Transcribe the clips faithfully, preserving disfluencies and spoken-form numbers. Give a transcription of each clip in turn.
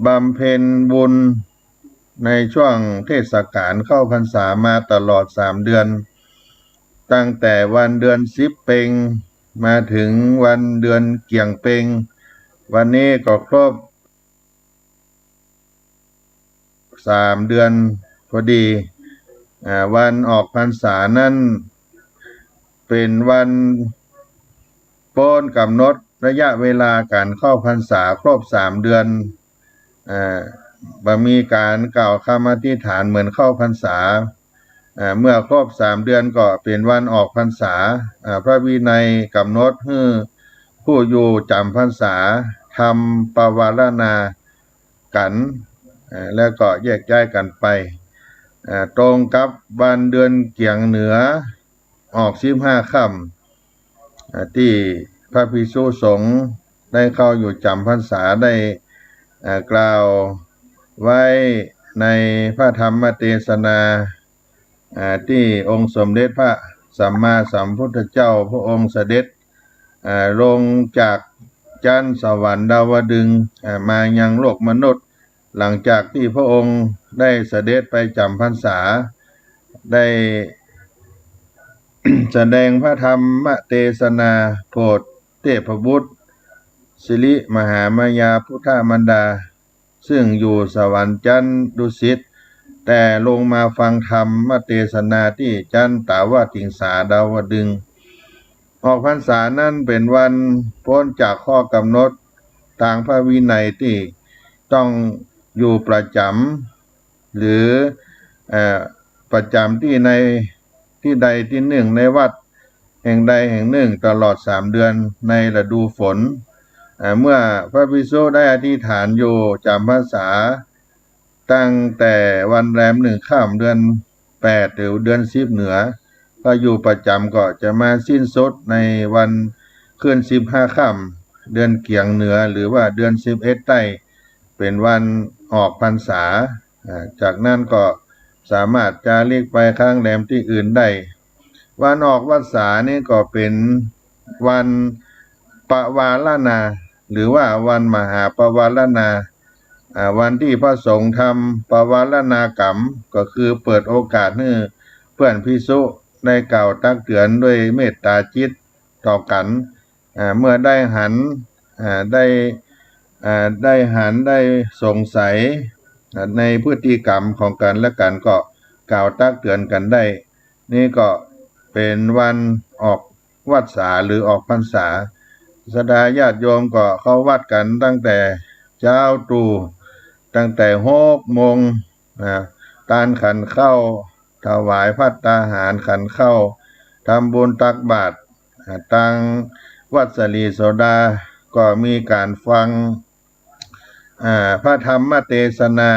บำเพ็ญบุญในช่วงเทศกาลเข้าพรรษามาตลอดสามเดือน ตั้งแต่วันเดือนสิบเป็งมาถึงวันเดือนเกี่ยงเป็ง วันนี้ก็ครบสามเดือนพอดี อ่า วันออกพรรษานั้นเป๋นวันป๊นก๋ำหนดระยะเวลาก๋านเข้าพรรษาครบสามเดือน อ่า บ่มีก๋านกล่าวกำอธิษฐานเหมือนเข้าพรรษา อ่า เมื่อครบสามเดือนก็เป๋นวันออกพรรษา อ่า พระวินัยก๋ำหนดหื้อผู้อยู่จ๋ำพรรษาทำปวารณากั๋น อ่า แล้วก็แยกย้ายกั๋นไป อ่า ตรงกับวันเดือนเกี่ยงเหนือ ออกสิบห้าค่ำ อ่า ตี้พระภิกษุสงฆ์ได้เข้าอยู่จ๋ำพรรษาได้ อ่า กล่าวไว้ในพระธรรมเตสนา อ่า ตี้องค์สมเด็จพระสัมมาสัมพุทธเจ้าพระองค์เสด็จ อ่า ลงจากจั๊นสวรรค์ดาวดึงส์ อ่า มายังโลกมนุษย์ หลังจากตี้พระองค์ได้เสด็จไปจ๋ำพรรษา ได้ แสดงพระธรรมเตสนาโผดเทพบุตร สิริมหามายาพุทธมารดา ซึ่งอยู่สวรรค์จั๊นดุสิต แต่ลงมาฟังธรรมเตสนาตี้จั๊นตาวติงสาดาวดึงส์ ออกพรรษานั้นเป๋นวันป๊นจากข้อกำหนดตางพระวินัยตี้ต้องอยู่ประจ๋ำ หรือ เอ่อ ประจ๋ำตี้ในตี้ใดตี้นึ่งในวัดแห่งใดแห่งนึ่งตลอดสามเดือนในฤดูฝน เอ่อ เมื่อพระภิกษุได้อธิษฐานอยู่จ๋ำพรรษา ตั้งแต่วันแรมหนึ่งค่ำเดือนแปดหรือเดือนสิบเหนือ ก็อยู่ประจ๋ำก็จะมาสิ้นสุดในวันขึ้นสิบห้าค่ำเดือนเกี่ยงเหนือ หรือว่าเดือนสิบเอ็ดใต้ เป๋นวันออกพรรษา อ่า จากนั้นก็สามารถจาริกไปค้างแรมตี้อื่นได้ วันออกวัสสานี่ก็เป๋นวันปวารณา หรือว่าวันมหาปวารณา อ่า วันตี้พระสงฆ์ทำปวารณากรรม ก็คือเปิดโอกาสหื้อเปื้อนภิกษุได้กล่าวตักเตือนด้วยเมตตาจิตต่อกั๋น อ่า เมื่อได้หัน อ่า ได้ อ่า ได้หันได้สงสัย อ่า ในพฤติกรรมของกั๋นและกั๋นก็กล่าวตักเตือนกั๋นได้ นี่ก็เป๋นวันออกวัสสาหรือออกพรรษา ศรัทธาญาติโยมก็เข้าวัดกั๋นตั้งแต่เจ๊าตรู่ ตั้งแต่หกโมง นะ ตานขันข้าว ถวายภัตตาหารขันข้าว ทำบุญตักบาตร อ่า ตางวัดสะหลีโสดา ก็มีก๋านฟัง อ่า พระธรรมเตสนา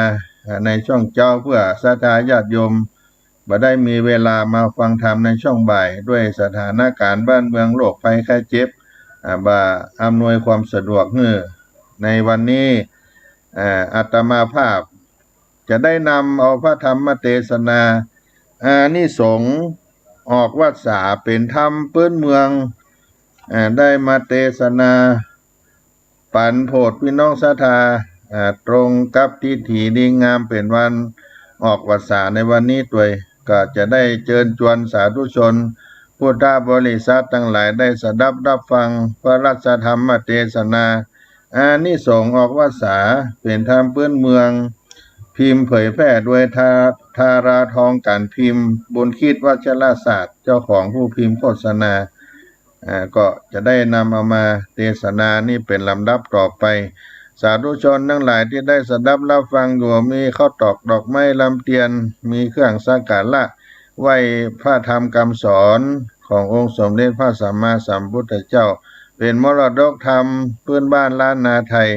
อ่า ในช่วงเจ๊า เปื้อศรัทธาญาติโยมบ่ได้มีเวลามาฟังธรรมในช่วงบ่าย ด้วยสถานการณ์บ้านเมืองโรคภัยไข้เจ็บ อ่า บ่อำนวยความสะดวกหื้อ ในวันนี้ อ่า อาตมาภาพจะได้นำเอาพระธรรมเตสนา อานิสงส์ออกวัสสา เป๋นธรรมปื๊นเมือง อ่า ได้มาเตสนา ปั๋นโผดปี้น้องศรัทธา อ่า ตรงกับทิถีดีงามเป๋นวันออกวัสสาในวันนี้ตวย ก็จะได้เจิญจวนสาธุชนพุทธบริษัทตังหลายได้สดับฮับฟังพระสัทธรรมเตสนา อานิสงส์ออกวัสสา เป๋นธรรมปื๊นเมือง พิมพ์เผยแพร่โดยธา- ธาราทองก๋านพิมพ์ บุญคิดวัชรศาสตร์ เจ้าของผู้พิมพ์โฆษณา อ่า ก็จะได้นำเอามาเตสนานี่เป๋นลำดับต่อไป สาธุชนตังหลายตี้ได้สดับฮับฟังอยู่ มีข้าวตอกดอกไม้ลำเตียน มีเครื่องสักการะไหว้พระธรรมกำสอนขององค์สมเด็จพระสัมมาสัมพุทธเจ้า เป๋นมรดกธรรมปื๊นบ้านล้านนาไทย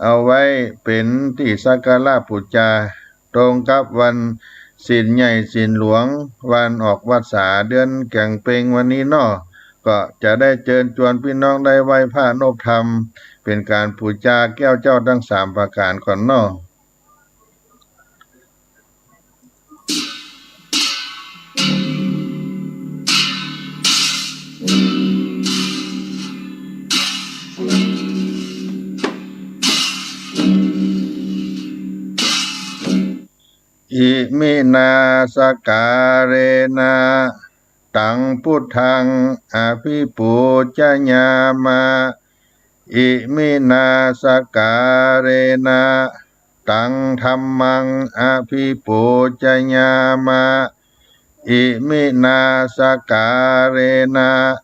เอาไว้เป๋นตี้สักการะปู๋จา ตรงกับวันศีลใหญ่ศีลหลวง วันออกวัสสา เดือนแก่งเป็งวันนี้เนาะ ก็จะได้เจิญจวนปี้น้องได้ไหว้พระนบธรรม เป๋นก๋านปู๋จาแก้วเจ้าตังสามประก๋านก่อนเนาะ Iminā sakkārena taṃ buddhaṃ abhipūjayāma. Iminā sakkārena taṃ dhammaṃ abhipūjayāma. Iminā sakkārena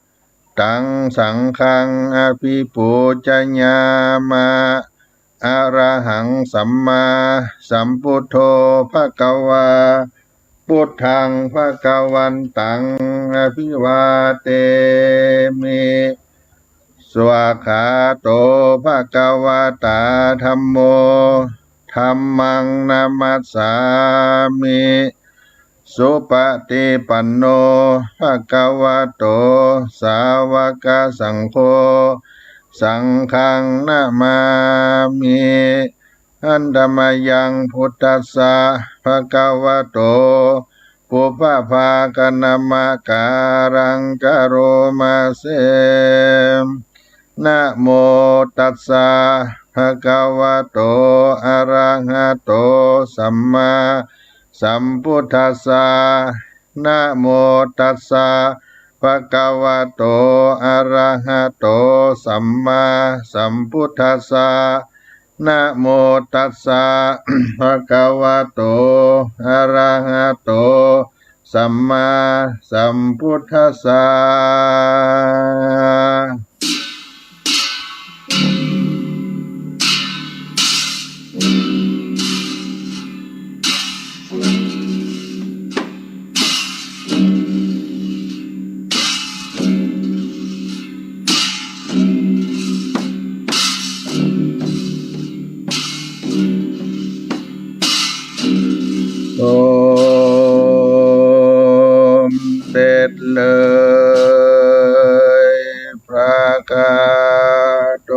taṃ saṅghaṃ abhipūjayāma. Arahaṃ sammāsambuddho bhagavā, buddhaṃ bhagavantaṃ abhivādemi. Svākkhāto bhagavatā dhammo, dhammaṃ namassāmi. Supaṭipanno bhagavato sāvakasaṅgho, saṅghaṃ namāmi. Handa mayaṃ buddhassa bhagavato pubbabhāganamakāraṃ karoma se. Namo tassa bhagavato arahato sammāsambuddhassa. Namo tassa bhagavato arahato sammāsambuddhassa. Namo tassa bhagavato arahato sammāsambuddhassa. สมเด็จเลย ประกาศโต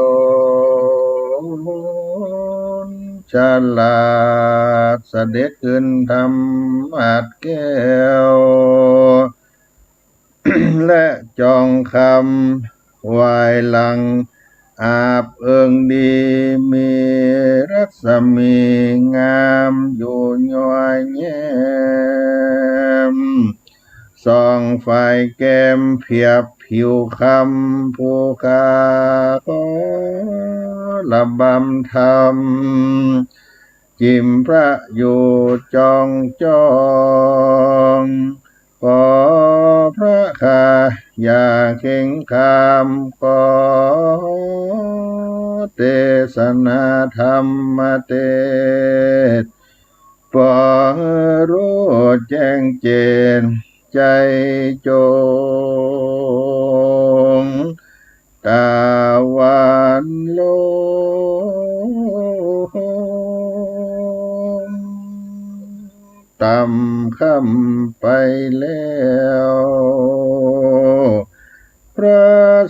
ฉลาดเสด็จขึ้นธรรมอัดแก้ว และจองคำ ไหว้หลัง อาบเอิงดี มีรัศมีงาม อยู่ย้อยแย้ม ส่องฝ่ายแก้มเพียบผิวคำ ผู้ข้าขอระบำธรรม จิ่มพระอยู่จองจอง ขอพระข้าอย่าเข็งคาม ขอเตสนาธรรมเตสน์ ปอหื้อฮู้แจ้งแจ่มใจ๋จง ตะวันลงต่ำค่ำไปแล้ว พระ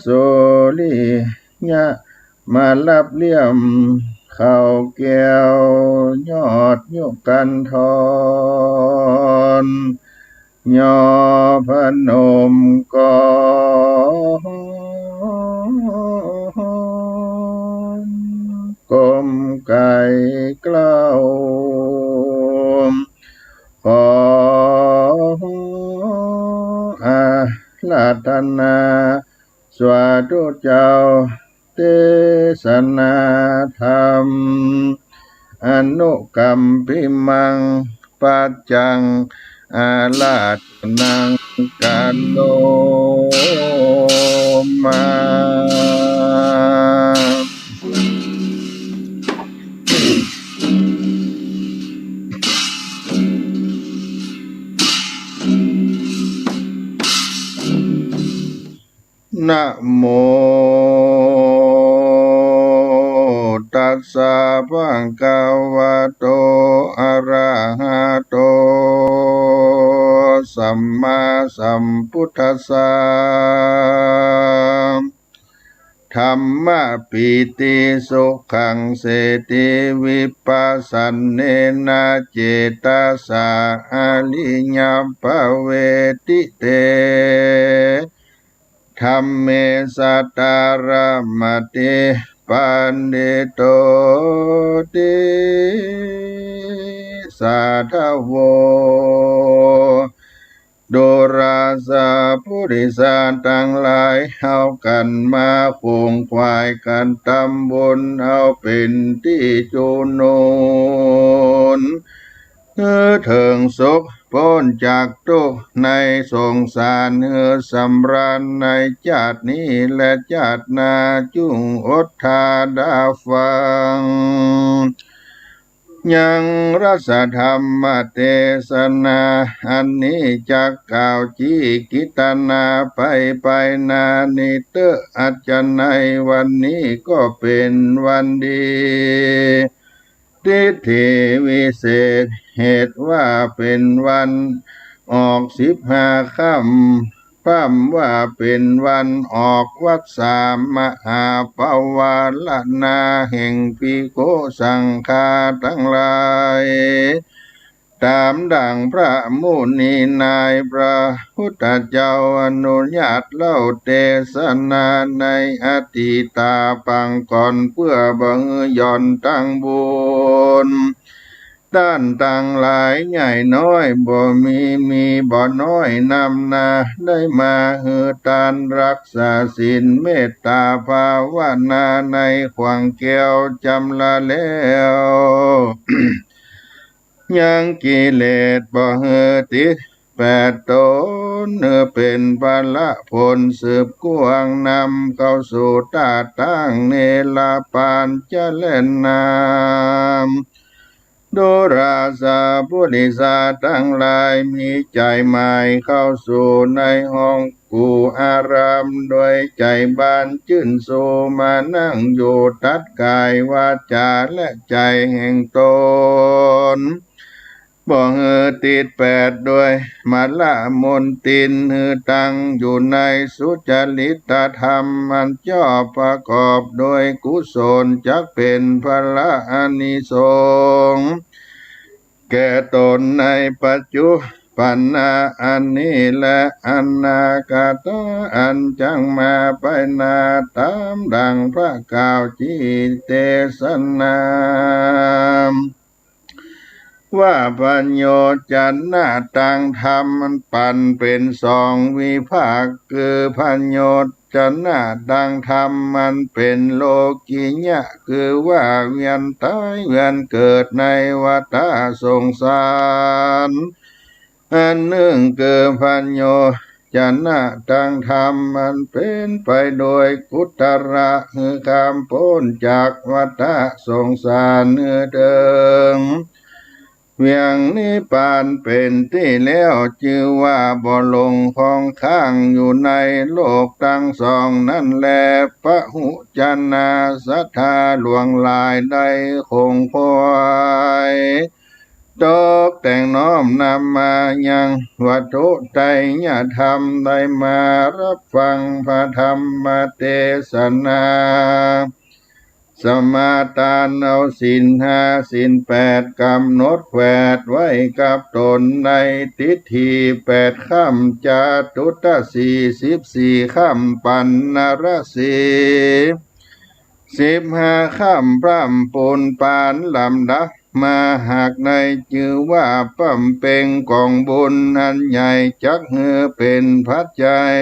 สุริยะมาลับเลี่ยม เข้าแก้วยอดยุคันธร ย่อพนมกร ก้มไกร่เกล้า ขออาราธนา สาธุเจ้า เตสนาธรรม อนุกัมปิมัง ปัจจัง อาราธนัง กะโรมา นะโม ตัสสะ ภะคะวะโต อะระหะโต สัมมาสัมพุทธัสสะ ธัมมะปีติสุขังเสติ วิปปะสันเณนะ เจตะสะ อะริยะปะเวทิเต ธัมเม สัตตะระมะติ ปัณฑิโต ติส สาธโว ดูราสาปุริสาตังหลาย เฮากั๋นมาขวนขวายกั๋นตำบุญ เอาเป๋นตี้จุนุน หื้อเถิงสุข ป๊นจากตุ๊กข์ในสงสาร หื้อสำราญในจาตินี้และจาติหน้า จุ่งอดถ้าดาฟัง ยังรัสธรรมเตสนา อันนี้จักกล่าวจี๊กิตนาไป ไปหน้านี้เต๊อะ อัจจะในวันนี้ก็เป๋นวันดี ทิฏฐิวิเศษ เหตุว่าเป๋นวันออกสิบห้าค่ำ พร่ำว่าเป๋นวันออกวัสสามหาปวารณาแห่งภิกขุสังฆาตังหลาย ต๋ามดั่งพระมุนีนายพระพุทธเจ้าอนุญาตเล่าเตสนาในอดีตาปางก่อน เปื้อบ่หื้อหย่อนตังบุญ ต้านตังหลายใหญ่น้อยบ่มี มีบ่น้อยนำนา ได้มาหื้อตานรักษาศีลเมตตาภาวนาในขวางแก้วจำละแล้ว ยังกิเลสบ่หื้อติดแปดต๋น หื้อเป๋นพละผลสืบกว้างนำเข้าสู่ตาตั้งเนรปานจะแล่นนำ ดูราสาปุริสาตังหลาย มีใจ๋หมายเข้าสู่ในห้อง กู่อาราม โดยใจ๋บานจื้นชู มานั่งอยู่ตัดก๋ายวาจ๋าและใจ๋แห่งต๋น บ่หื้อติดแปดโดยมลมลทิน หื้อตั้งอยู่ในสุจริตธรรม อันชอบประกอบโดยกุศล จักเป๋นพละอานิสงส์ แก่ต๋นในปัจจุบันนาอันนี้และอนาคตาอันจักมาไปหน้า ต๋ามดั่งพระกล่าวจี๊เตสนา ว่าพโยจนะตังธรรมมันปันเป๋นสองวิภาค คือพโยจนะตังธรรมมันเป๋นโลกิยะ คือว่าเวียนต๋ายเวียนเกิดในวัฏสงสาร อันนึ่งคือพโยจนะตังธรรมมันเป๋นไปโดยกุศละ หื้อข้ามป๊นจากวัฏสงสาร หื้อเถิงเวียงนิพพานเป๋นตี้แล้ว จื้อว่าบ่หลงคงค้างอยู่ในโลกตังสองนั้นแล พหุจนะศรัทธาหลวงหลายได้ขงขวาย ตกแต่งน้อมนำมายังวัตถุไตรยธรรม ได้มาฮับฟังพระธรรมเตสนา สมาทานเอาศีลห้าศีลแปด ก๋ำหนดแขวนไว้กับต๋นในทิฏฐิแปดค่ำ จาตุตสีสิบสี่ค่ำ ปัณณรสี สิบห้าค่ำ พร่ำปูนปานลำดับมา หากในจื้อว่าบำเพ็งก๋องบุญอันใหญ่ จักหื้อเป๋นปัจจัย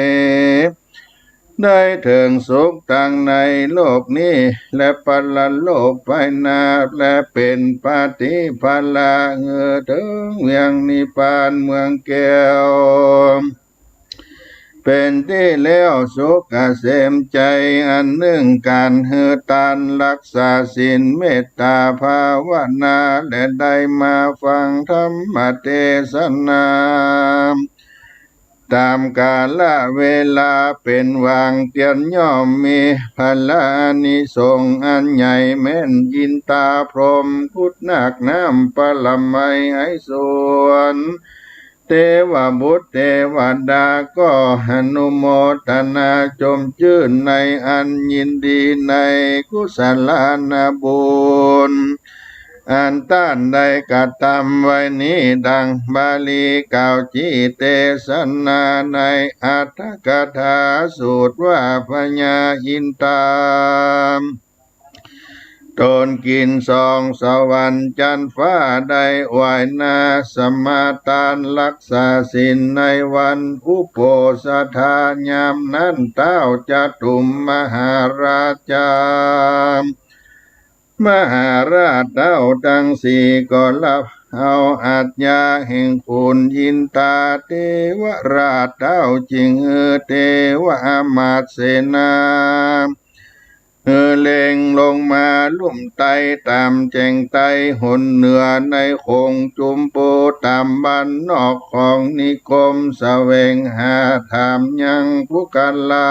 ได้เถิงสุขตังในโลกนี้ และปรโลกไปหน้า และเป๋นปฏิภาละหื้อเถิงเวียงนิพพานเมืองแก้ว เป๋นตี้แล้วสุขเกษมใจ๋ อันนึ่งก๋านหื้อตานรักษาศีลเมตตาภาวนา และได้มาฟังธรรมเตสนา ต๋ามกาละเวลาเป๋นหว่างเตียน ย่อมมีพละอานิสงส์อันใหญ่แม่น อินตาพรหมกุฏนักน้ำปรมัยไอสวน เทวบุตรเทวดาก็อนุโมทนาชมจื้นในอันยินดีในกุศลานะบุญ อันต้านได้กระตำไว้นี้ ดังบาลีกล่าวจี๊เตสนาในอัตถกถาสูตรว่า พญาอินทา ตนกิ๋นสองสวรรค์จั๊นฟ้าได้ไหว้นา สมาตานรักษาศีลในวันอุโปสถา ยามนั้นเต๊าจตุมมหาราชา มหาราชเต้าตังสี่ก็ฮับเอาอาชญาแห่งขุนอินตาเตวราชเต้า จึงหื้อเตวามาตย์เสนา หื้อเล็งลงมาลุ่มใต้ต๋ามแจ่งใต้หนเหนือในโขงจุมปู ต๋ามบ้านนอกของนิคม แสวงหาถามยังปุคคลา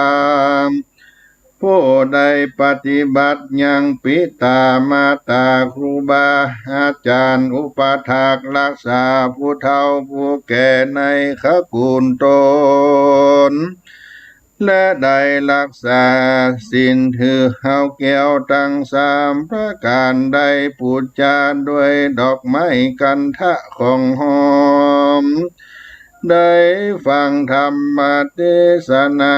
ผู้ใดปฏิบัติยังปิต๋ามาต๋าครูบาอาจ๋ารย์ อุปัฏฐากรักษาผู้เฒ่าผู้แก่ในขกูลตน และได้รักษาศีลถือเอาแก้วตังสามประก๋าน ได้ปู๋จาด้วยดอกไม้คันธะของหอม ได้ฟังธรรมเตสนา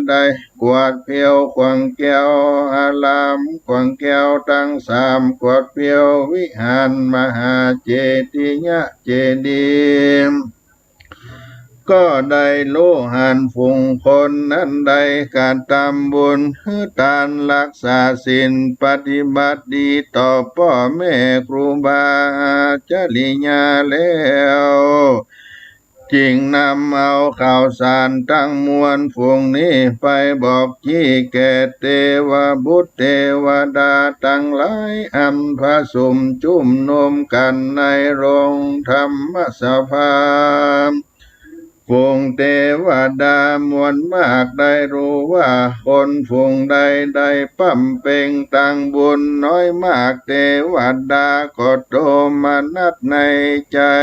ได้กวาดเปลียวขว้างแก้วอาราม ขว้างแก้วตังสาม กวาดเปลียววิหารมหาเจติยะเจดีย์ ก็ได้ฮู้หันฝูงคนนั้นได้กระตำบุญ หื้อตาน รักษาศีล ปฏิบัติดีต่อป้อแม่ครูบาอาจาริยาแล้ว จึงนำเอาข่าวสารตังมวลฝูงนี้ไปบอกจี้แก่เตวบุตรเตวดาตังหลาย อันผะสุมจุมนุมกั๋นในโฮงธรรมสภา ฝูงเตวดามวลมากได้ฮู้ว่าคนฝูงใดได้บำเพ็งตังบุญน้อยมาก เตวดาก็โทมนัสในใจ๋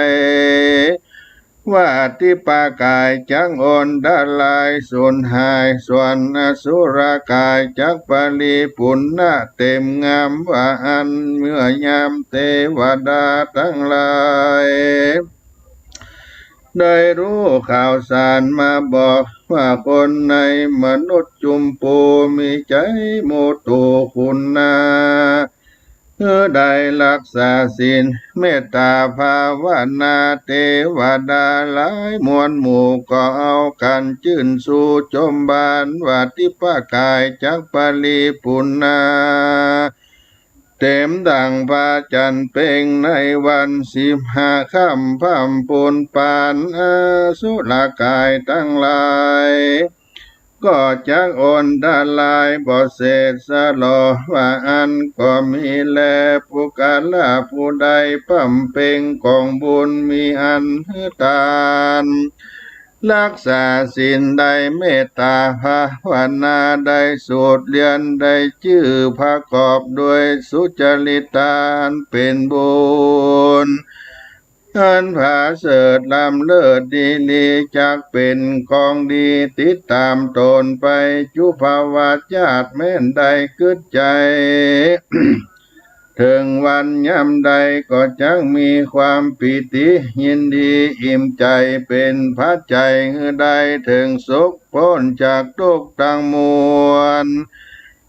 ว่าทิพกายจักอนตรายสูญหาย ส่วนอสุรกายจักปริปุณณะเต็มงาม ว่าอั้นเมื่อยามเตวดาตังหลาย ได้ฮู้ข่าวสารมาบอกว่าคนในมนุษย์จุมปูมีใจ๋มุตุคุณนา หื้อได้รักษาศีลเมตตาภาวนา เตวดาหลายมวลหมู่ก็เอากั๋นจื้นชูจมบาน ว่าทิพกายจักปริปุณณะ เต็มดั่งพระจันทร์เพ็งในวันสิบห้าค่ำ พร่ำปูนปานอสุรกายตังหลาย ก็จักอนตรายบ่เสดสะหลอ ว่าอั้นก็มีแล ปุคคละผู้ใดบำเพ็งก๋องบุญมีอันหื้อตาน รักษาศีลได้เมตตาภาวนาได้สูตรเฮียนได้จื้อประกอบด้วยสุจริตาอันเป๋นบุญ อันผาเสริฐล้ำเลิศดีหลี จักเป๋นของดีติดต๋ามต๋นไปจุ๊บภวชาติ แม้นได้กึ๊ดใจ๋ เถิงวันยามใดก็จักมีความปีติยินดีอิ่มใจ๋ เป๋นปัจจัยหื้อได้เถิงสุขป๊นจากทุกข์ตังมวล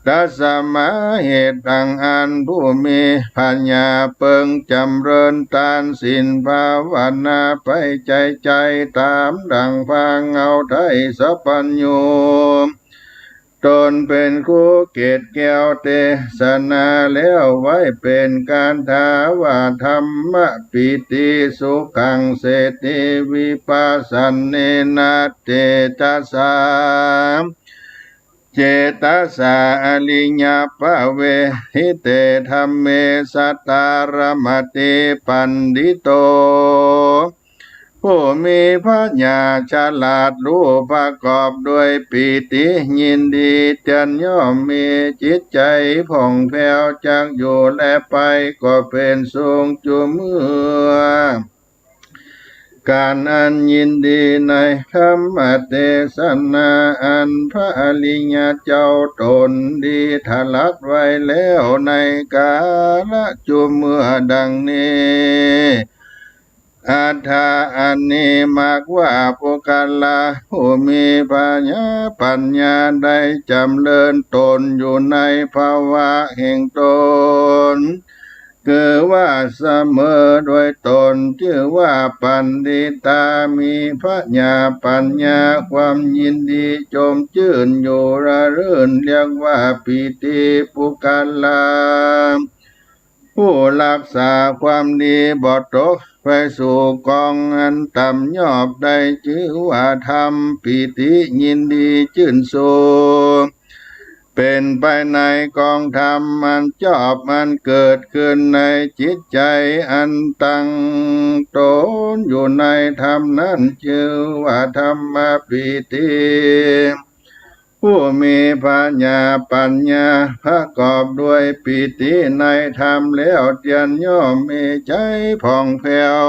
ตัสมา เหตุดังอั้น ผู้มีปัญญาเปิงจ๋ำเริญตานศีลภาวนาไปใจ๋ใจ๋ ต๋ามดั่งพระเงาไทยสัพพัญญู ต๋นเป๋นครูเกศแก้วเตสนาแล้วไว้เป๋นคาถาว่า ธัมมปีติสุขังเสติ วิปัสสันเนนะเจตสา เจตสาอริยปเวทถิเต ธัมเมสัตตารมติปัณฑิโต ผู้มีปัญญาฉลาดฮู้ประกอบด้วยปีติยินดี เตียนย่อมมีจิตใจ๋ผ่องแผ้ว จักอยู่และไปก็เป๋นสุขจุ๊บเมื่อ ก๋านอันยินดีในธัมมเตสนาอันพระอริยเจ้าต๋นดีตรัสไว้แล้วในกาละจุ๊บเมื่อดังนี้ อัฏฐะ อันนี้มรรคว่า ปุคคละ ผู้มีผญาปัญญาได้จ๋ำเริญต๋นอยู่ในภาวะแห่งต๋น คือว่าเสมอโดยต๋น จื้อว่าปัณฑิตา มีผญาปัญญา ความยินดีจมจื้นอยู่ระรื่น เรียกว่าปีติ ปุคคละ ผู้รักษาความดีบ่ตกไปสู่กองอันต่ำยอบได้ จื้อว่าธรรม ปีติ ยินดีจื้นชู เป๋นไปในกองธรรมอันจอบอันเกิดขึ้นในจิตใจ๋อันตั้งต๋นอยู่ในธรรมนั้น จื้อว่าธรรมปีติ ผู้มีผญาปัญญาประกอบด้วยปีติในธรรมแล้ว เตียนย่อมมีใจ๋ผ่องแผ้ว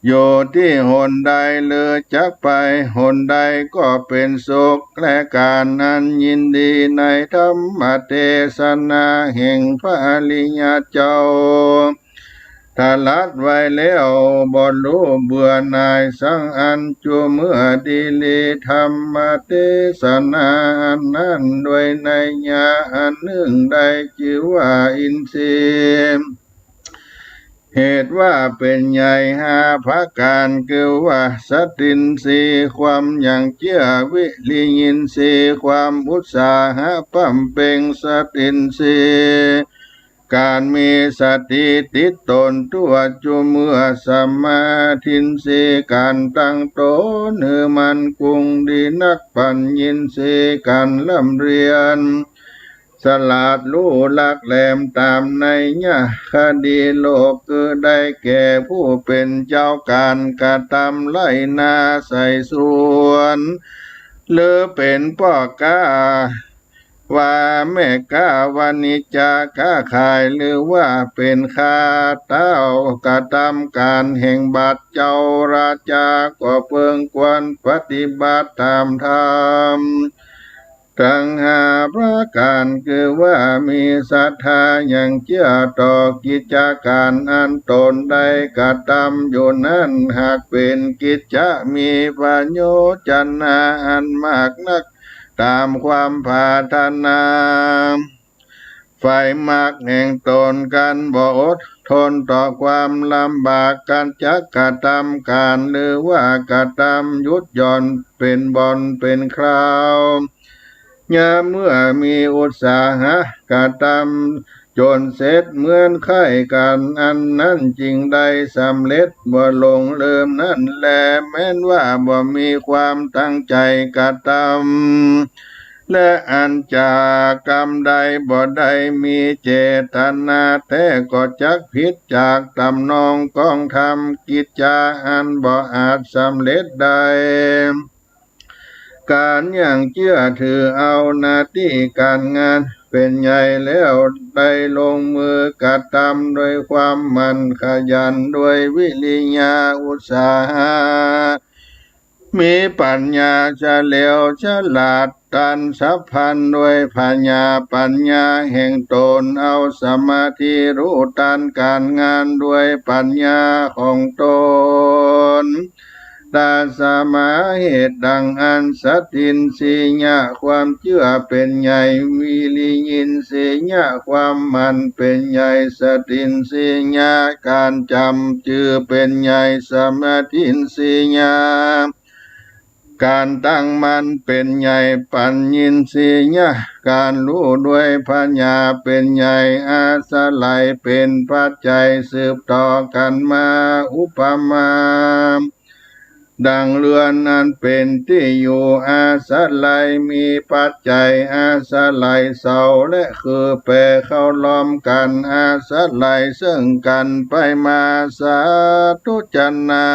อยู่ตี้หนใด หรือจักไปหนใดก็เป๋นสุข และก๋านอันยินดีในธรรมเตสนาแห่งพระอริยเจ้า ตรัสไว้แล้ว บ่ฮู้เบื่อหน่ายสักอัน จักเมื่อดีลีธรรมเตสนาอันนั้น โดยนัยยะอันนึ่งได้ จื้อว่าอินทรีย์ เหตุว่าเป๋นใหญ่ห้าประก๋าน คือว่าสัตตินทรีย์ ความหยั่งเจื้อ วิริยินทรีย์ ความอุตสาหะบำเพ็ง สตินทรีย์ ก๋านมีสติติดต๋นตั๋ว จักเมื่อสมาธินทรีย์ ก๋านตั้งต๋นหื้อมั่นคงดีนัก ปัญญินทรีย์ ก๋านร่ำเรียน ฉลาดฮู้หลักแหลมต๋ามนัยยะคติโลก คือได้แก่ผู้เป๋นเจ้าก๋านกระตำไฮ่นาไฮ่สวน หรือเป๋นป้อก๊า ว่าแม่ก๊าวณิจจาก๊าขาย หรือว่าเป๋นข้าเต๊ากระตำก๋านแห่งบาทเจ้าราชา ก็เปิงควรปฏิบัติต๋ามธรรมตังห้าประก๋าน คือว่ามีศรัทธาหยั่งเจื้อต่อกิจก๋านอันต๋นได้กระตำอยู่นั้น หากเป๋นกิจจะมีประโยชน์จะนาอันมากนัก ต๋ามความปรารถนา ใฝ่มักแห่งต๋น กันบ่อดทนต่อความลำบาก กันจักกระตำก๋าน หรือว่ากระตำหยุดหย่อนเป๋นบ่อนเป๋นคราว ยามเมื่อมีอุตสาหะกระตำจ๋นเสร็จเหมือนใค่กั๋น อันนั้นจึงได้สำเร็จ บ่หลงลืมนั้นแล แม้นว่าบ่มีความตั้งใจ๋กระตำ และอันจะกำใดบ่ได้มีเจตนาแต๊ ก็จักผิดจากต๋ามนองของธรรม กิจจะอันบ่อาจสำเร็จได้ ก๋านหยั่งเจื้อถือเอาหน้าตี้ก๋านงานเป๋นใหญ่แล้ว ได้ลงมือกระตำโดยความหมั่นขยัน โดยวิริยะอุตสาหะ มีปัญญาเฉลียวฉลาดตันฉับพลัน โดยผญาปัญญาแห่งต๋น เอาสมาธิฮู้ตันก๋านงานโดยปัญญาของต๋น ตัสมา เหตุดังอั้น สัตตินทรียะ ความเจื้อเป๋นใหญ่ วิริยินทรียะ ความหมั่นเป๋นใหญ่ สตินทรียะ ก๋านจ๋ำจื้อเป๋นใหญ่ สมาธินทรียะ ก๋านตั้งมั่นเป๋นใหญ่ ปัญญินทรียะ ก๋านฮู้ด้วยผญาเป๋นใหญ่ อาศัยเป๋นปัจจัยสืบต่อกั๋นมา อุปมา ดังเฮือนอันเป๋นตี้อยู่อาศัย มีปัจจัยอาศัยเสาและคือแปเข้าล้อมกั๋น อาศัยเซิ่งกั๋นไปมา สาธุจนะ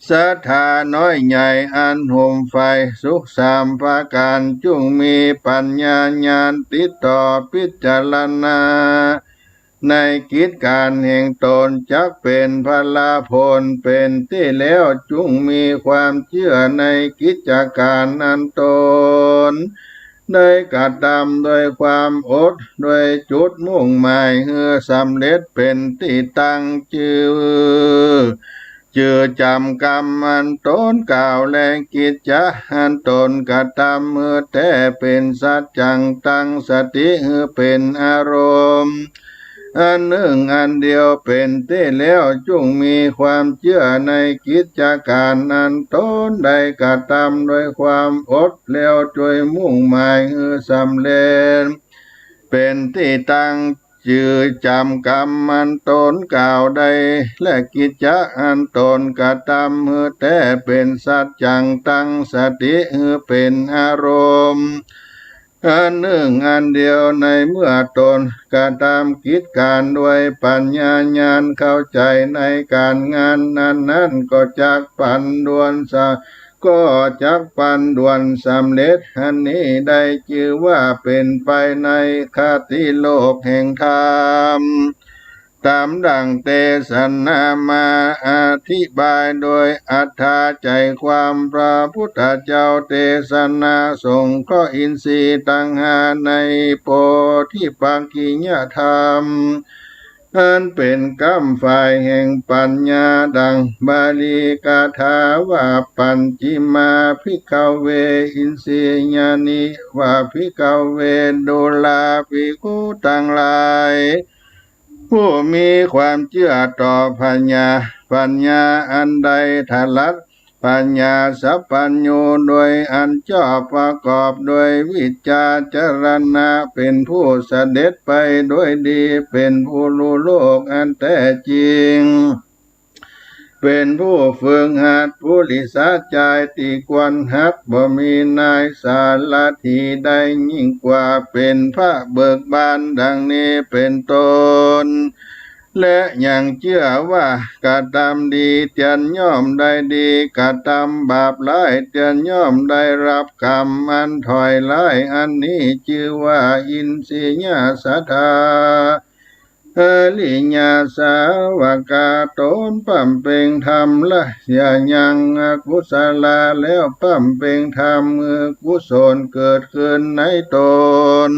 ศรัทธาน้อยใหญ่อันห่มใฝ่สุขสามประก๋าน จุ่งมีปัญญาญาณติดต่อพิจารณา ในกิจก๋านแห่งต๋นจักเป๋นผละผลเป๋นตี้แล้ว จุ่งมีความเจื้อในกิจก๋านอันต๋น ได้กระตำโดยความอด โดยจุดมุ่งหมายหื้อสำเร็จเป๋นตี้ตั้งจื้อ จื้อจ๋ำกำอันต๋นกล่าว และกิจจะอันต๋นกระตำหื้อแต๊ เป๋นสัจจัง ตั้งสติหื้อเป๋นอารมณ์ อันนึ่งอันเดียวเป๋นตี้แล้ว จุ่งมีความเจื้อในกิจก๋านอันต๋นได้กระตำโดยความอด แล้วจ้วยมุ่งหมายหื้อสำเร็จ เป๋นตี้ตั้งจื้อจ๋ำกำอันต๋นกล่าวได้ และกิจจะอันต๋นกระตำหื้อแต๊ เป๋นสัจจัง ตั้งสติหื้อเป๋นอารมณ์ อันนึ่งอันเดียว ในเมื่อต๋นกระตำกิจก๋านด้วยปัญญาญาณเข้าใจ๋ในก๋านงานนั้นๆ ก็จักปันด่วนสะ ก็จักปันด่วนสำเร็จ อันนี้ได้จื้อว่าเป๋นไปในคติโลกแห่งธรรม ต๋ามดั่งเตสนามาอธิบายโดยอรรถะใจ๋ความ พระพุทธเจ้าเตสนาสงเคราะห์อินทรีย์ตังห้าในโพธิปักขิยธรรม อันเป๋นก้ำฝ่ายแห่งปัญญา ดั่งบาลีคาถาว่า ปัจฉิมาภิกขเว อินทรียานิวาภิกขเว ดูราภิกขุตังหลาย ผู้มีความเจื้อต่อปัญญา ปัญญาอันได้ถลัด ปัญญาสัพพัญญู โดยอันชอบประกอบด้วยวิจจารณะ เป๋นผู้เสด็จไปด้วยดี เป๋นผู้ฮู้โลกอันแต๊จริง เป๋นผู้ฝึกหัดปุริสะจายตี้ควรหัด บ่มีนายสารถีใดยิ่งกว่า เป๋นพระเบิกบาน ดั่งนี้เป๋นต้น และยังเจื้อว่ากระตำดีเตียนย่อมได้ดี กระตำบาปร้ายเตียนย่อมได้ฮับกรรมอันถ้อยร้าย อันนี้จื้อว่าอินทรียสัตถา อริยสาวกะ ต๋นบำเพ็งธรรมละยังอกุศละ แล้วบำเพ็งธรรมหื้อกุศลเกิดขึ้นในต๋น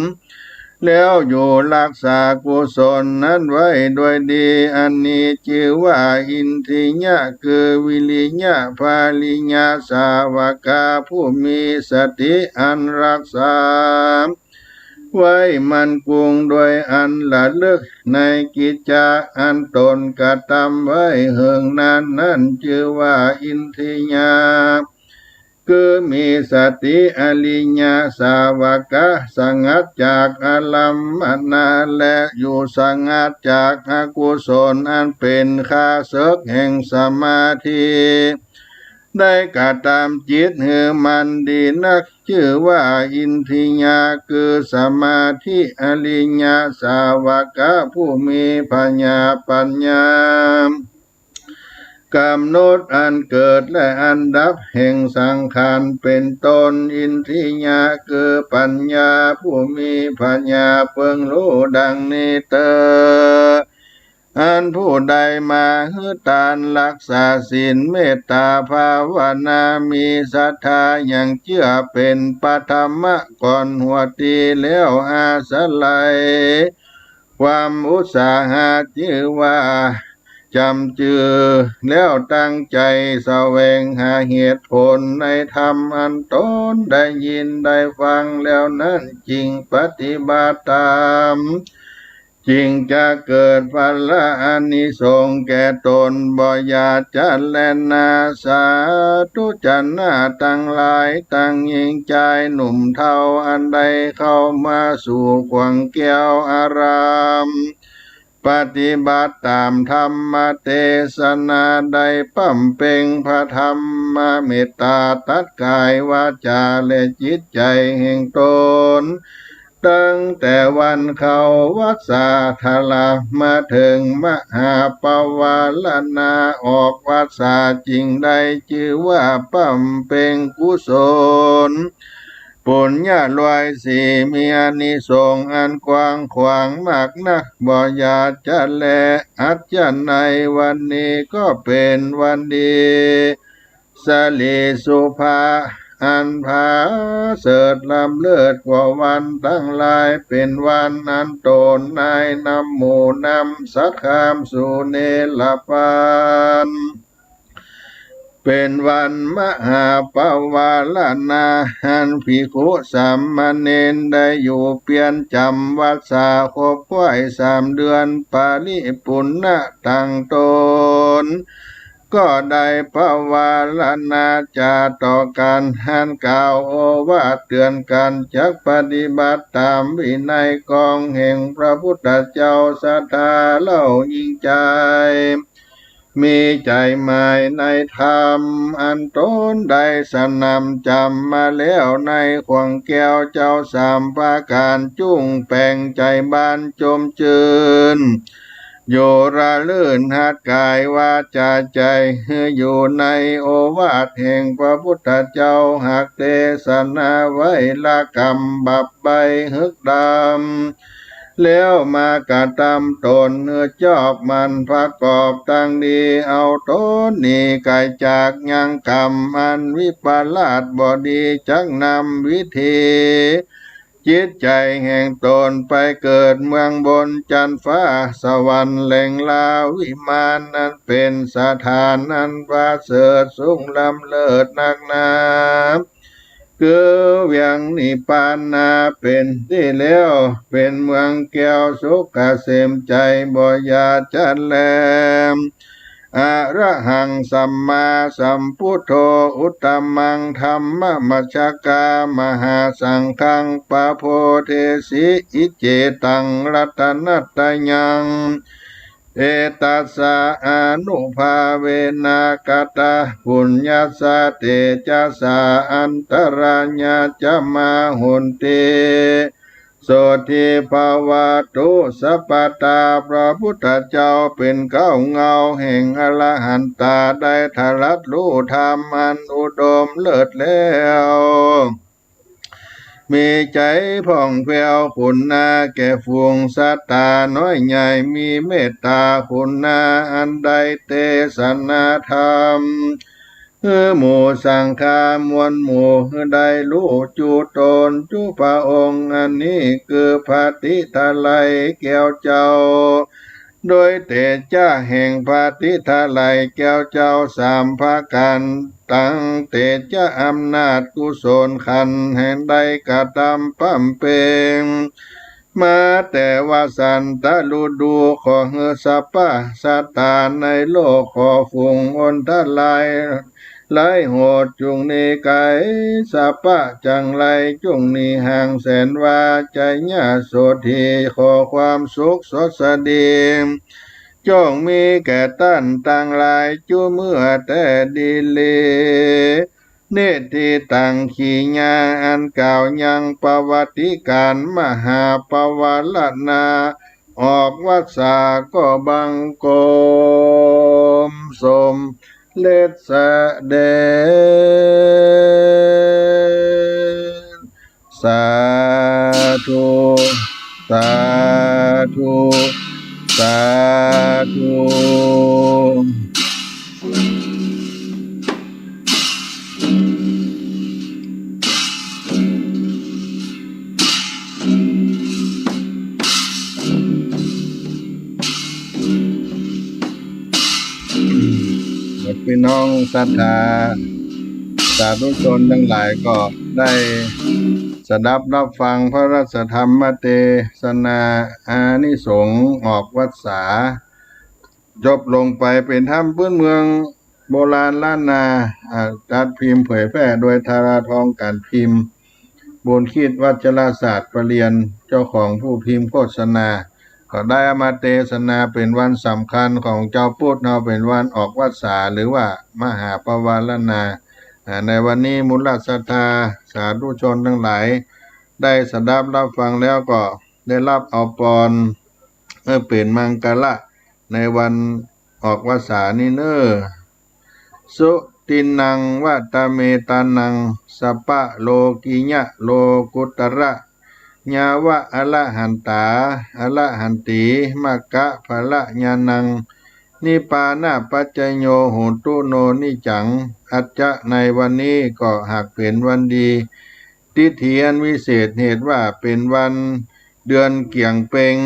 แล้วอยู่ฮักษากุศลนั้นไว้ด้วยดี อันนี้จื้อว่าอินทรียะ คือวิริยะ ภริยะสาวกะ ผู้มีสติอันฮักษาไว้มั่นคง โดยอันระลึกในกิจจะอันต๋นกระตำไว้เหิงนานนั้น จื้อว่าอินทรียะ คือมีสติ อริยสาวกะ สงัดจากอารัมมณะ และอยู่สงัดจากอกุศลอันเป๋นข้าศึกแห่งสมาธิ ได้กระตำจิตหื้อมั่นดีนัก จื้อว่าอินทรียะ คือสมาธิ อริยสาวกะ ผู้มีผญาปัญญา กำหนดอันเกิดและอันดับแห่งสังขารเป๋นต้น อินทรียะ คือปัญญา ผู้มีผญาเปิงฮู้ดังนี้เต๊อะ อันผู้ใดมาหื้อตาน ฮักษาศีล เมตตาภาวนา มีศรัทธา ยังเจื้อเป๋นปฐมะก่อนหัวตี้ แล้วอาศัยความอุตสาหะ จื้อว่าจำจื้อ แล้วตั้งใจ๋แสวงหาเหตุผลในธรรมอันต๋นได้ยินได้ฟังแล้วนั้น จึงปฏิบัติต๋าม จึงจะเกิดผละอานิสงส์แก่ต๋น บ่อย่าจะแลนา สาธุชนทั้งหลาย ตังญิงจายหนุ่มเฒ่า อันได้เข้ามาสู่ขวางแก้วอาราม ปฏิบัติต๋ามธรรมเตสนา ได้บำเพ็งพระธรรมเมตตา ตัดก๋ายวาจาและจิตใจ๋แห่งต๋น ตั้งแต่วันเข้าวัสสาธละ มาเถิงมหาปวารณาออกวัสสา จึงได้จื้อว่าบำเพ็งกุศลปุญญาร้อยสี่ มีอานิสงส์อันกว้างขวางมากนัก บ่อย่าจะแล อั้นจะในวันนี้ก็เป๋นวันดี สิริสุภา อันผาเสริฐล้ำเลิศกว่าวันตังหลาย เป๋นวันอันต๋นในนำหมู่นำสัตว์ข้ามสู่เนรปาน เป๋นวันมหาปวารณา อันภิกขุสามเณรได้อยู่เปียรจำวัสสาครบถ้วนสามเดือนปริปุณณะตังต๋น ก็ได้ปวารณาจาต่อกั๋น อันกล่าวโอวาทเตื๋อนกั๋น จักปฏิบัติต๋ามวินัยกองแห่งพระพุทธเจ้า ศรัทธาเล่ายิ่งใจ๋ มีใจ๋หมายในธรรม อันต๋นได้สนำจ๋ำมาแล้วในข่วงแก้วเจ้าสามประก๋าน จุ่งแป๋งใจ๋บานจมจื้น อยู่ระลื่นหัดก๋ายวาจาใจ๋ หื้ออยู่ในโอวาทแห่งพระพุทธเจ้า หากเตสนาไว้ละก๋รรมบาปใบ้เหิกดำ แล้วมากระตำต๋นหื้อจอบมันประกอบตังดี เอาต๋นหนีไก๋จากยังกรรมอันวิปลาสบ่ดี จักนำวิธีจิตใจ๋แห่งต๋นไปเกิดเมืองบนจั๊นฟ้าสวรรค์ แหล่งลาวิมาน อันเป๋นสถานอันประเสริฐสูงล้ำเลิศนักหนา คือเวียงนิพพานาเป๋นตี้แล้ว เป๋นเมืองแก้วสุขเกษมใจ๋บ่หยาดจัดแล อะระหังสัมมาสัมพุทโธ อุตตมังธัมมมัจจกา มหาสังฆัง ปะโพเทสิ อิเจตัง รัตนัตตยัง เอตัสสะอานุภาเวนะ กะตะปุญญัสสะ เตจะสสะ อันตะรายะจะ มะหันติ โสตถีภะวะตุ สัพพะตา พระพุทธเจ้าเป๋นเก๊าเงาแห่งอรหันตา ได้ตรัสฮู้ธรรมอันอุดมเลิศแล้ว มีใจ๋ผ่องแผ้วขุนาแก่ฝูงสัตตาน้อยใหญ่ มีเมตต๋าขุนาอันได้เตสนาธรรม หื้อหมู่สังฆามวลหมู่หื้อได้ฮู้จุต๋นจุพระองค์ อันนี้คือพระติไทยแก้วเจ้า โดยเตจะแห่งพระติไทยแก้วเจ้าสามประก๋าน ตังเตจะอำนาจกุศลขันธ์แห่งได้กระตำบำเพ็ง มาแต่วสันตฤดู ขอหื้อสัพพะสัตตาในโลก ขอฝูงอนทรายร้ายโหดจุ่งหนีไก๋ สัพพะจังไรจุ่งหนีห่างแสนวา ชัยยะโสตถี ขอความสุขสวัสดี จ้งมีแก่ต้านตังหลาย จุเมื่อแต๊ดีลี นิทธิตัง กิริยาอันกล่าวยังประวัติก๋ารมหาปวารณา ออกวัสสาก็บังคมสมเร็จเสด็จ สาธุ สาธุ สาธุ พี่น้องศรัทธาสาธุชนตังหลายก็ได้สดับฮับฟังพระราชธรรมเตสนาอานิสงส์ออกวัสสา จบลงไป เป๋นธรรมปื๊นเมืองโบราณล้านนา อ่า จัดพิมพ์เผยแพร่โดยธาราทองก๋านพิมพ์ บุญคิดวัชรศาสตร์ประเรียน เจ้าของผู้พิมพ์โฆษณา ก็ได้เอามาเตสนาเป๋นวันสำคัญของจาวพุทธเฮา เป๋นวันออกวัสสา หรือว่ามหาปวารณา อ่า ในวันนี้มูลศรัทธาสาธุชนตังหลาย ได้สดับฮับฟังแล้วก็ได้ฮับเอาปอน เออ เป๋นมังคละในวันออกวัสสานี้เน่อ สุตินนัง วะตะเมตานัง สัพพะโลกิยะโลกุตระ ยาวะอะระหันตา อะระหันติ มัคคะผละญาณัง นิพพานะปัจจโย โหนตุ โน นิจจัง อัจจะ ในวันนี้ก็หากเป๋นวันดี ทิฏฐิอันวิเศษ เหตุว่าเป๋นวันเดือนเกี่ยงเป็ง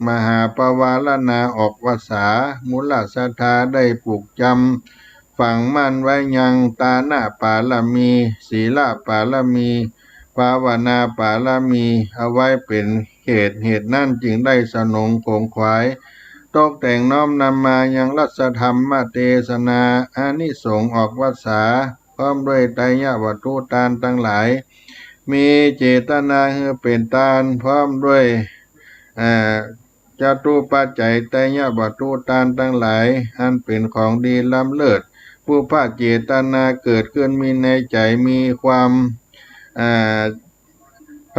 มหาปวารณาออกวัสสา มูลศรัทธาได้ผูกจำฝังมั่นไว้ยัง ตานะปารมี ศีลปารมี ภาวนาปารมี เอาไว้เป๋นเหตุ เหตุนั้นจึงได้สนงขงขวาย ตกแต่งน้อมนำมายังรัสธรรมเตสนา อานิสงส์ออกวัสสา พร้อมด้วยไตรยวัตถุตานตังหลาย มีเจตนาหื้อเป๋นตาน พร้อมด้วย เอ่อ จตุปัจจัยไตรยวัตถุตานตังหลาย อันเป๋นของดีล้ำเลิศ ปุพพะเจตนาเกิดขึ้นมีในใจ๋ มีความ อ่า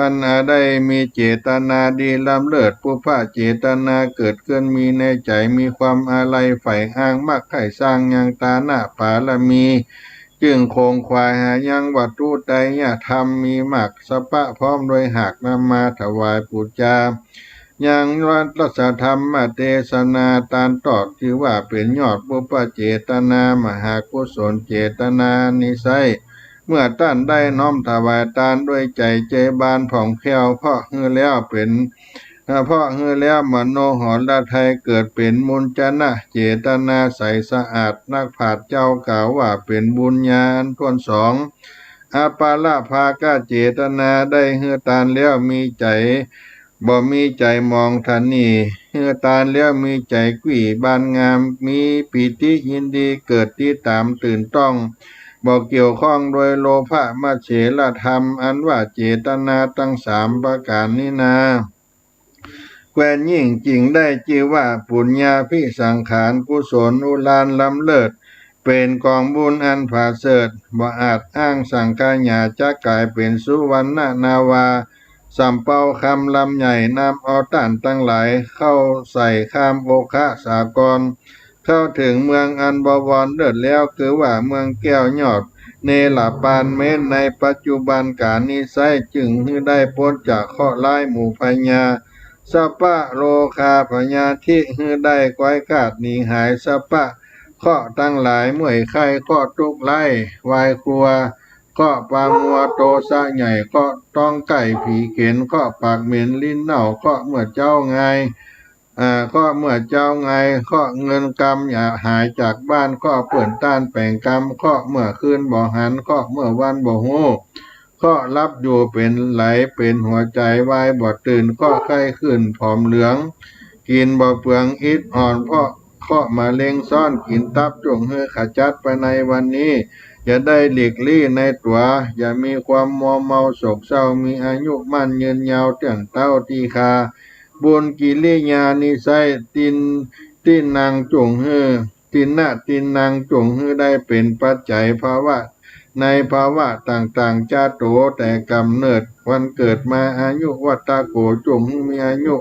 พันอาได้มีเจตนาดีล้ำเลิศ ปุพพะเจตนาเกิดขึ้นมีในใจ๋ มีความอาลัยใฝ่อ้าง มักใค่สร้างยังตานะปารมี จึงขงขวายหายังวัตถุไตรยธรรม มีหมากสัพพะพร้อมด้วยหากนำมาถวายปู๋จา ยังรัสธรรมเตสนา ตานตอบจื้อว่าเป๋นยอดปุพพะเจตนา มหากุศลเจตนา นิสัย เมื่อต้านได้น้อมถวายตานด้วยใจ๋เจิ่งบานผ่องแผ้ว เพราะหื้อแล้วเป๋น เอ่อ เพราะหื้อแล้วมโนหรทัยเกิดเป๋น มูลจนะเจตนาใสสะอาด นักปราชญ์เจ้ากล่าวว่าเป๋นบุญญาอันถ้วนสอง อปาระภากะเจตนา ได้หื้อตานแล้วมีใจ๋ บ่มีใจ๋หมองถะหนี่ หื้อตานแล้วมีใจ๋กวี้บานงาม มีปีติยินดีเกิดติดต๋ามตื่นต้อง บ่เกี่ยวข้องโดยโลภะ มจเฉรธรรม อันว่าเจตนาตังสามประก๋านนี้นา แควนยิ่งจึงได้จื้อว่าปุญญาภิสังขาร กุศลอุราล้ำเลิศ เป๋นกองบุญอันผาเสริฐ บ่อาจอ้างสังขยา จักก๋ายเป๋นสุวรรณนาวา สำเปาคำลำใหญ่ นำเอาต้านตังหลาย เข้าใส่ข้ามโอคะสากร เข้าเถิงเมืองอันบวรเลิศแล้ว คือว่าเมืองแก้วยอดเนรปาน แม้นในปัจจุบันก๋านนี้ไซร้ จึงหื้อได้ป๊นจากเคราะห์ร้ายหมู่พยา สัพพะโรคาพยาธิ หื้อได้คล้อยคลาดหนีหาย สัพพะเคราะห์ตังหลาย เมื่อยไข้ เคราะห์ตุ๊กข์ร้ายวายครัว เคราะห์ปามัวโตสะใหญ่ เคราะห์ต๊องใก้ผีเข็ญ เคราะห์ปากเหม็นลิ้นเน่า เคราะห์เมื่อเจ๊างาย อ่า เคราะห์เมื่อเจ๊างาย เคราะห์เงินกำอย่าหายจากบ้าน เคราะห์เปื้อนต้านแป๋งกำ เคราะห์เมื่อคืนบ่หัน เคราะห์เมื่อวันบ่ฮู้ เคราะห์หลับอยู่เป๋นไหล เป๋นหัวใจ๋วายบ่ตื่น เคราะห์ไข้ขึ้นผอมเหลือง กิ๋นบ่เปืองอิดอ่อน เพราะเคราะห์มะเร็งซ้อนกิ๋นตับ จุ่งหื้อขจัดไปในวันนี้ จะได้หลีกลี้ในตั๋ว อย่ามีความมัวเมาโศกเศร้า มีอายุมั่นยืนยาวเตี้ยงเต๊าตี้คา บุญกิริยานิสัย ติน ตินังจุ่งหื้อ ตินะตินังจุ่งหื้อได้เป๋นปัจจัยภาวะ ในภาวะต่างๆ จาโต แต่กำเนิดวันเกิดมา อายุวัฒโข จุ่งหื้อมีอายุ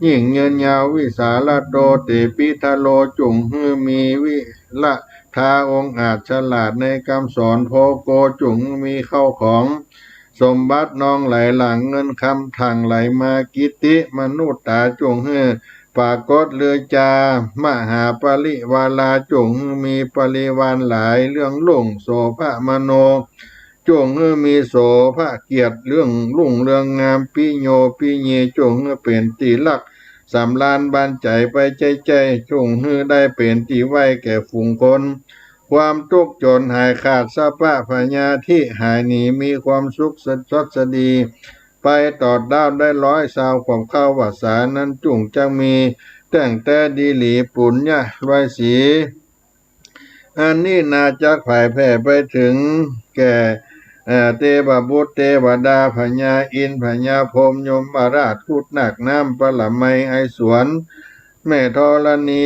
ยิ่งยืนยาว วิสาละโต เตปิทะโล จุ่งหื้อมีวิระทาองอาจฉลาดในกำสอน โภโค จุ่งหื้อมีเข้าของ สมบัตินองไหลหลั่ง เงินคำถ่างไหลมา กิตติมนุตตา จุ่งหื้อปรากฏลือจา มหาปริวารา จุ่งหื้อมีปริวารหลาย เรื่องลุ่ง โสภะมโน จุ่งหื้อมีโสภะเกียรติ เรื่องลุ่งเรืองงาม ปิโยปิยี จุ่งหื้อเป๋นตี้ฮัก สำราญบานใจ๋ไปใจ้ๆ จุ่งหื้อได้เป๋นตี้ไหว้แก่ฝูงคน ความตุ๊กข์จ๋นหายขาด สัพพะพยาธิหายหนี มีความสุขสดสดี ไปตอดด้าวได้ร้อยซาวขวบเข้าวัสสานั้น จุ่งจักมีเตี้ยงแต๊ดีหลี ปุญญะรวยสี อันนี้นาจักผายแผ่ไปเถิงแก่ เอ่อ เตวบุตรเตวดา พญาอินทร์ พญาพรหม ยมราช คุดนาคน้ำ ปรมัย ไอสวน แม่ธรณี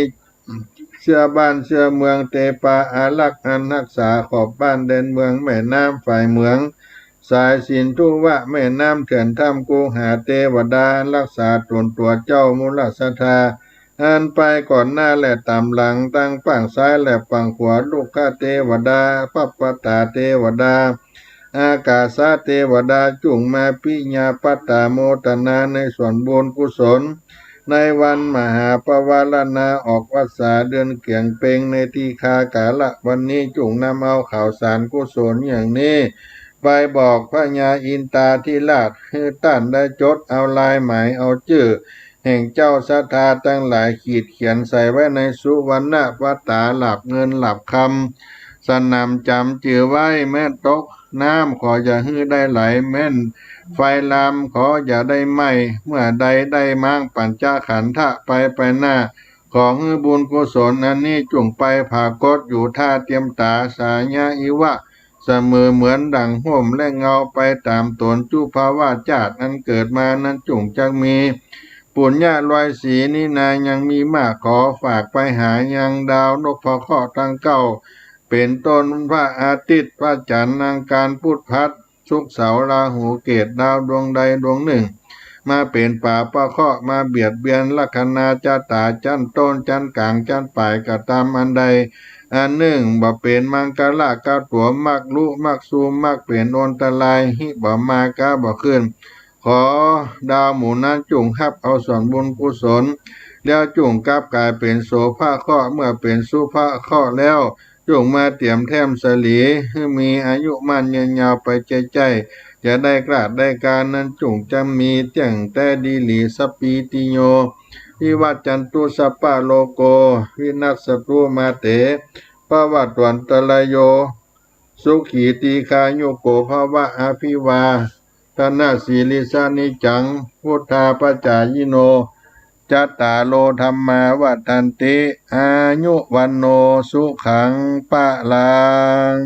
เสื้อบ้านเสื้อเมือง เตปาอารักษ์ อันฮักษาขอบบ้านแดนเมือง แม่น้ำฝ่ายเหมือง สายสินธุวะ แม่น้ำเถื่อนถ้ำ กูหาเตวดา อันฮักษาต๋นตั๋วเจ้า มูลศรัทธา อันไปก่อนหน้าและต๋ามหลัง ตังปางซ้ายและปางขวา ลุกขเตวดา ปัปปตาเตวดา อากาสะเตวดา จุ่งมาปิยาปัตตาโมทนาในส่วนบุญกุศล ในวันมหาปวารณาออกพรรษาเดือนเกียงเป็งในทีฆากาละวันนี้ จุ่งนำเอาข่าวสารกุศลอย่างนี้ ไปบอกพญาอินตาธิราช หื้อต้านได้จดเอาลายหมายเอาจื้อ แห่งเจ้าศรัทธาตังหลายขีดเขียนใส่ไว้ในสุวรรณปต๋าหลับเงินหลับคำ สนำจ๋ำจื้อไว้ แม้นตกน้ำขออย่าหื้อได้ไหล แม้นไฟลามขออย่าได้ไหม้ เมื่อใดได้ม้างปัญจขันธะไปไปหน้า ขอหื้อบุญกุศลอันนี้จุ่งไปผากฏอยู่ท่าเตียมต๋า สายะอิวะ เสมอเหมือนดั่งฮ่มและเงาไปต๋ามต๋น จุภวาสจ้าดอันเกิดมานั้นจุ่งจักมี ปุญญะรอยสีนี้นายังมีมาก ขอฝากไปหายังดาวนพเคราะห์ตังเก้า เป๋นต้นพระอาทิตย์ พระจันทร์ อังคาร พุธ พฤหัส ศุกร์ เสาร์ ราหู เกตุ ดาวดวงใดดวงนึ่ง มาเป๋นป๋าปะเคราะห์ มาเบียดเบียนลัคนาจะต๋า จั้นต้น จั้นก๋าง จั้นป๋าย กระตำอันใดอันนึ่ง บ่เป๋นมังคละ กาตั๋ว มักลุ มักซูม มักเป๋นอันตราย หิบ่มา ก๊าบ่ขึ้น ขอดาวหมู่นั้นจุ่งฮับเอาส่วนบุญกุศล แล้วจุ่งกลับก๋ายเป๋นโสภะเคราะห์ เมื่อเป๋นสุภะเคราะห์แล้ว จุ่งมาเตียมแถมสะหลี หื้อมีอายุมั่นยืนยาวไปใจ้ๆ จะได้กล้าดได้กล้า นั้นจุ่งจะมีเตี้ยงแต๊ดีหลี สัพพีติโย วิวัชชันตุ สัพพะโรโค วินัสสะตุ มาเต ภวัตวันตะราโย สุขี ตีฆายุโก ภะวะ อภิวาทะนะสีลิสสะ นิจจัง วุฑฒาปะจายิโน จัตตาโร ธัมมา วัฑฒันติ อายุ วัณโณ สุขัง พะลัง